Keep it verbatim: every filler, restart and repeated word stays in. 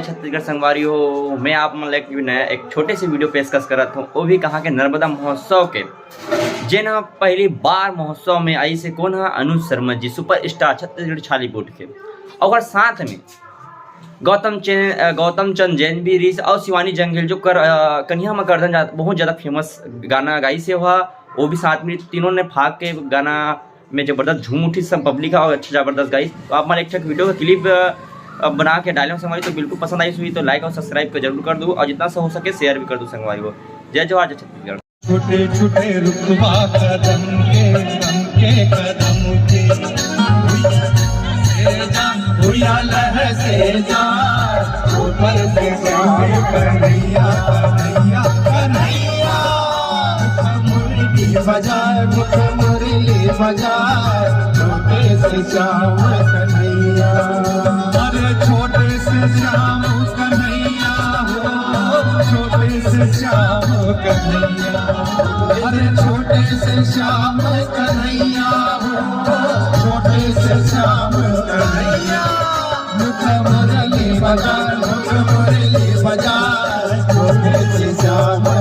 छत्तीसगढ़ संगवारी हो, मैं आप मन ला एक नया, एक छोटे से वीडियो पेशकश करत हूँ, वो भी कहाँ के नर्मदा महोत्सव के, जेन ह पहली बार महोत्सव में आइस हे। कोन ह? अनुज शर्मा जी, सुपरस्टार छत्तीसगढ़ छालीवुड के। और साथ में गौतम चैन-, अ, गौतम चंद जैन भी रहिस और शिवानी जंगेल जो कर, अ, कनिहा म करधन जा-, बहुत ज्यादा फेमस गाना गाइस हे वह, वो भी साथ में। तीनों ने फाग के गाना में जबरदस्त झूम उठिस सब पब्लिक ह और अच्छा जबरदस्त गाइस। तो आप मन एक ठक वीडियो का क्लिप, अ, बना के डाले हो संगवारी, तो बिल्कुल पसंद आइस होही तो लाइक और सब्सक्राइब कर जरूर कर दो और जितना सा हो सके शेयर भी कर दो संगवारी हो। जय जोहार, जय छत्तीसगढ़। छोटे छोटे रुतबा कदम के, कदम के, कदम के। से जा, भूया लह से जा, ऊपर से श्याम कन्हैया, कन्हैया, कन्हैया। मुरली बजाए, मुख मुरली बजाए, छोटे से श्याम कन्हैया। अरे छोटे से श्याम कन्हैया हो, छोटे से श्याम कन्हैया। अरे छोटे से श्याम कन्हैया हो, छोटे से श्याम कन्हैया। मुख मुरली बजा, मुख मुरली बजा, छोटे से श्याम